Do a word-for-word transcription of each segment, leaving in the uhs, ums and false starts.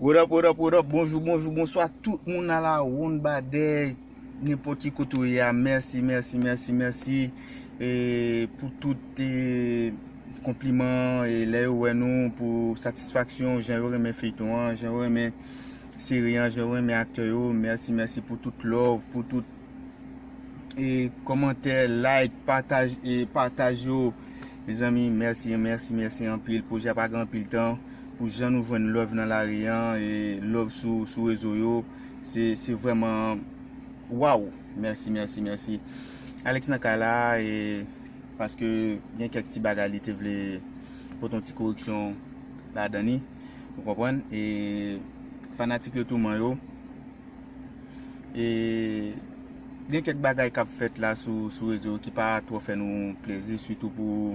What up, what up, what up? Bonjou, bonjou, bonswa tout moun a la wonn badè. Nenpòt ki kote w ye a, mèsi, mèsi, mèsi, mèsi, e, pou tout, e, konpliman, e, lè yo wè nou, pou satisfaksyon, jan yo renmen feyton an, jan yo renmen seri an, jan yo renmen aktè yo. Mèsi, mèsi pou tout love, pou tout, e, kòmantè, like, pataj, e, pataj yo. Mezanmi, mèsi, mèsi, mèsi anpil. Pwojè a pa gen anpil tan. Pou jan nou jwenn love nan lari an, e love sou, sou rezo yo, se, se vrèman, waw. Mèsi, mèsi, mèsi. Alex nan kay la, e paske gen kèk ti bagay li te vle pote yon ti koreksyon ladan li. Ou konprann? E fanatik Le Tourment yo, e gen kèk bagay k ap fèt la sou, sou rezo ki pa twò fè nou plezi, sitou pou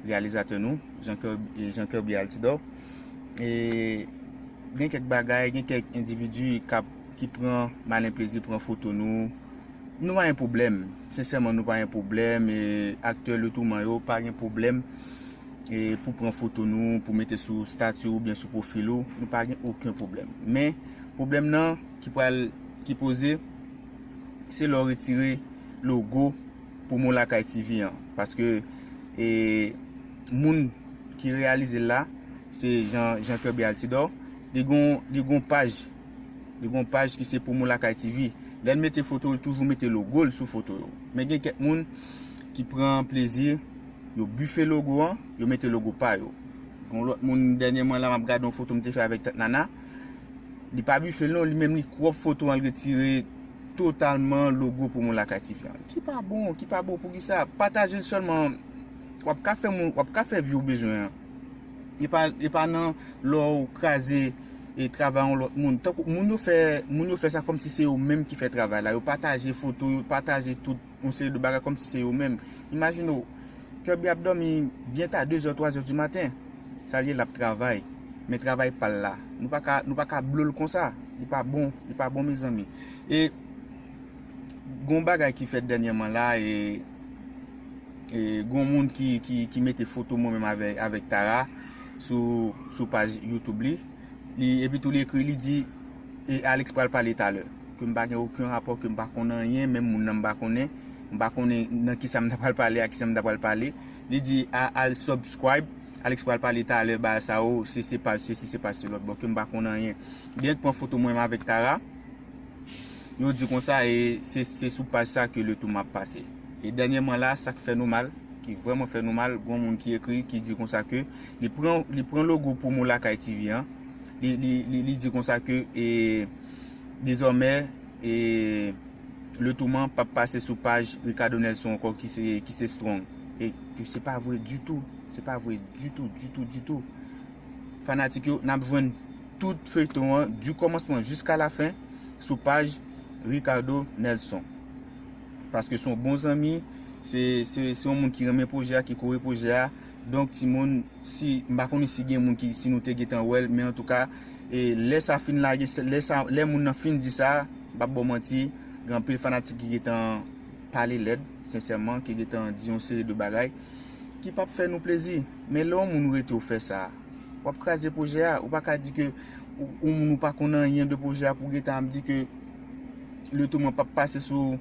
reyalizatè nou, Jean Kirby, Jean Kirby Altidor. E gen kèk bagay, gen kèk endividi k ap, ki pran malen plezi, pran foto nou. Nou pa gen pwoblèm. Sensèman, nou pa gen pwoblèm. E aktè Le Tourment yo pa gen pwoblèm, e pou pran foto nou, pou mete sou stati oubyen sou pwofil ou, nou pa gen okenn pwoblèm. Men, pwoblèm nan ki pral, ki poze, se lè w retire logo Promo Lakay T V an. Paske, e, moun ki reyalize l la, se Jean, Jean Kirby Altidor. Li gon, li gon paj, li gon paj ki se Promo Lakay T V. Lè l mete foto, l toujou mete logo l sou foto yo. Men gen kèk moun ki pran plezi, yo bife logo an, yo mete logo pa yo. Gon lòt moun, dènyèman la, m ap gade yon foto m te fè avèk Tant Nana. Li pa bife l non, li menm li crop foto an, l retire totalman logo Promo Lakay T V an. Ki pa bon, ki pa bon, poukisa? Pataje l sèlman, w ap ka fè moun, w ap ka fè vi w bezwen an. E pa, e pa nan lè w kraze e travay yon lòt moun. Tankou moun yo fè, moun yo fè sa kòmsi se yo menm ki fè travay la. Yo pataje foto, yo pataje tout yon seri de bagay kòmsi se yo menm. Imajine w, Kirby ap dòmi byen ta, de zè, twa zè di maten. Sa l ye, l ap travay. Men travay pa l la. Nou pa ka, nou pa ka blo l konsa. Li pa bon, li pa bon, mezanmi. E gon bagay ki fèt dènyèman la, e, e gon moun ki, ki, ki mete foto mwen menm avèk, avèk Tara sou, sou paj YouTube li. Li, epi tou li ekri, li di, e Alex pral pale talè. Ke m pa gen okenn rapò, ke m pa konn anyen, menm moun nan m pa konnen. M pa konnen nan kisa m ta pral pale, a kisa m ta pral pale. Li di, a, al subscribe, Alex pral pale talè, bagay sa yo, se, se paj, se si, se paj, se lòt bò, ke m pa konn anyen. Dirèk pran foto mwen menm avèk Tara. Yo di konsa, e se, se sou paj sa ke Le Tourment ap pase. E dènyèman la, sa k fè nou mal, ki vrèman fè nou mal, gon moun ki ekri, ki di konsa ke li pran, li pran logo Promo Lakay T V an, li, li, li, li di konsa ke, e, dezòmè, e, Le Tourment p ap pase sou paj Ricardo Nelson ankò ki se, ki se Strong. E ke se pa vre ditou, se pa vre ditou, ditou, ditou. Fanatik yo, n ap jwenn tout feyton an, du kòmansman jiska lafen, sou paj Ricardo Nelson. Paske se yon bon zanmi, se, se, se yon moun ki renmen pwojè a, ki kouri pwojè a. Donk, timoun, si, m pa konnen si gen moun ki, si nou te gentan wè l, men antouka, e lè sa fin lage, se, lè sa, lè moun nan fin di sa, m p ap ba w manti, gen anpil fanatik ki gentan pale lèd, sensèman, ki gentan di yon seri de bagay ki p ap fè nou plezi. Men lè yon moun rete w fè sa, w ap kraze pwojè a. Ou pa ka di ke ou, ou moun ou pa konn anyen de pwojè a pou gentan ap di ke Le Tourment p ap pase sou,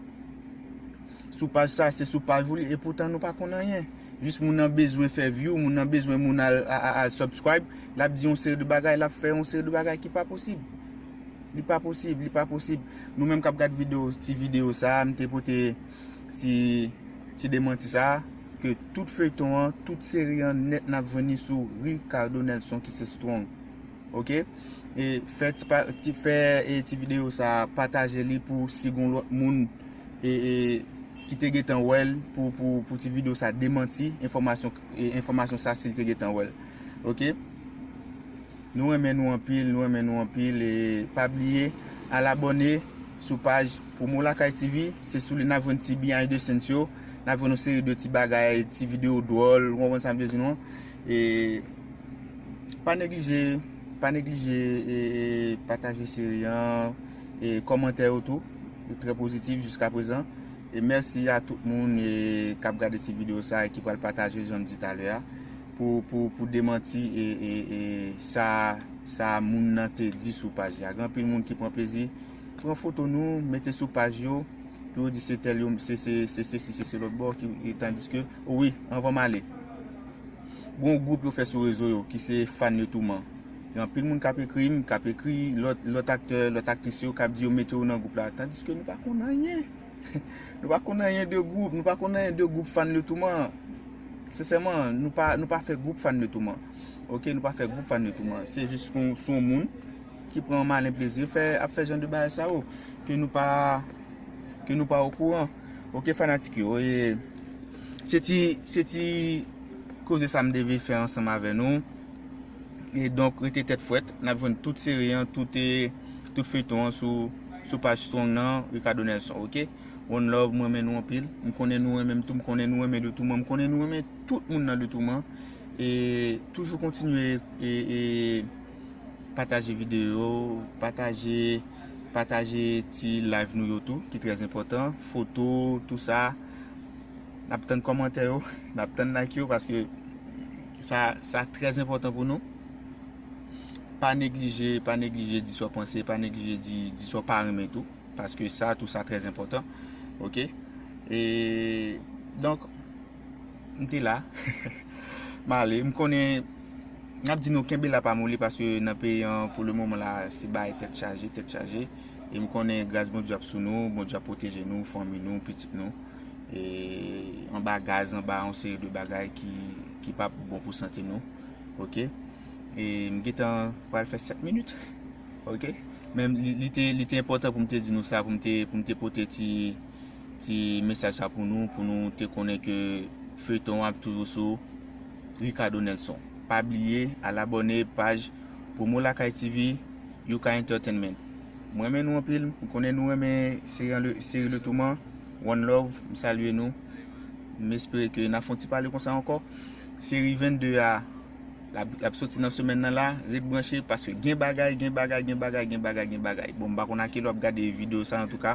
sou paj sa, se sou paj ou li, e poutan nou pa konn anyen. Jis moun nan bezwen fè view, moun nan bezwen moun al, a, a, al subscribe, l ap di yon seri de bagay, l ap fè yon seri de bagay ki pa posib. Li pa posib, li pa posib. Nou menm k ap gad videyo, ti videyo sa, m te pote ti, ti demanti sa, ke tout feyton an, tout seri an nèt n ap jwenn li sou Ricardo Nelson ki se Strong. Ok? E fè ti, pa, ti, fè, e, ti videyo sa, pataje li pou si gon lòt moun, e, e, ki te gentan wè l pou, pou, pou ti videyo sa demanti enfòmasyon, e, enfòmasyon sa si l te gentan wè l. Ok? Nou renmen nou anpil, nou renmen nou anpil, e pa bliye al abòne sou paj Promo Lakay T V, se sou li n ap jwenn ti behind the scenes yo, n ap jwenn yon seri de ti bagay, ti videyo dwòl, ou konprann sa m vle di nou an? E pa neglije, pa neglije, e, e pataje seri an, e kòmantè yo tou, yo trè pozitif jiska prezan. E mèsi a tout moun, e, k ap gade ti videyo sa e ki pral pataje, jan m di talè a, pou, pou, pou demanti, e, e, e sa sa moun nan te di sou paj la. Gen anpil moun ki pran plezi pran foto nou, mete sou paj yo, pou yo di se tèl yo, se se se sesi, se se lòt bò, ki, e tandiske, wi, anvan m ale. Gon gwoup yo fè sou rezo yo, ki se fan de Touman. Gen anpil moun k ap ekri m, k ap ekri lòt, lòt aktè, lòt aktris yo, k ap di yo mete yo nan gwoup la. Tandiske nou pa konn anyen. Nou pa konn anyen de gwoup, nou pa konn anyen de gwoup fan de Touman. Sensèman, nou pa, nou pa fè gwoup fan de Touman. Ok, nou pa fè gwoup fan de Touman. Se jis yon, se yon moun ki pran malen plezi fè, ap fè jan de bagay sa yo. Ke nou pa, ke nou pa okouran. Ok, fanatik yo. E, se ti, se ti koze sa m te vle fè ansanm avè nou. E donk, rete tèt frèt. N ap jwenn tout seri an, tout, e, tout feyton an sou, sou paj Strong nan, Ricardo Nelson, ok? One love, mwen renmen nou anpil. M konnen nou renmen m tou, m konnen nou renmen de Touman, m konnen nou renmen tout moun nan de Touman. E toujou kontinye, e, e, pataje videyo, pataje, pataje ti live nou yo tou, ki trè enpòtan. Foto, tou sa. N ap tann kòmantè yo, n ap tann like yo, paske sa, sa trè enpòtan pou nou. Pa neglije, pa neglije di sa w panse, pa neglije di, di sa w pa renmen tou, paske sa tou sa trè enpòtan. Ok? E, donk, m te la. M ale, m konnen, n ap di nou kenbe la pa moli, paske nan peyi an, pou le moman la, se bay tèt chaje, tèt chaje. E m konnen gras Bondye ap sou nou, Bondye ap pwoteje nou, fanmi nou, pitit nou. E anba gaz, anba yon seri de bagay ki, ki p ap bon pou sante nou. Ok? E m gentan pral fè sèt minit. Ok? Men li, li te, li te enpòtan pou m te di nou sa, pou m te, pou m te pote ti, ti mesaj sa pou nou, pou nou te konnen ke feyton ap toujou sou Ricardo Nelson. Pa bliye al abòne paj Promo Lakay T V, Yuka Entertainment. Mwen renmen nou anpil, m konnen nou renmen seri an le, seri Le Touman. One love, m salye nou. M espere ke n a fè yon ti pale konsa ankò. Seri vennde a, l ap, l ap soti nan semèn nan la, ret branche, paske gen bagay, gen bagay, gen bagay, gen bagay, gen bagay. Bon, m pa konn a kilè w ap gade videyo sa, antouka,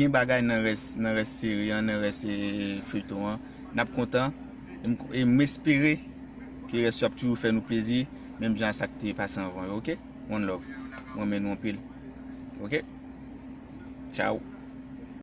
gen bagay nan rès, nan rès seri an, nan rès, e, feyton an. N ap kontan, e m, e m espere ke rès yo ap toujou fè nou plezi, menm jan a sa k te pase anvan yo, ok? One love. Mwen renmen nou anpil. Ok? Tchao.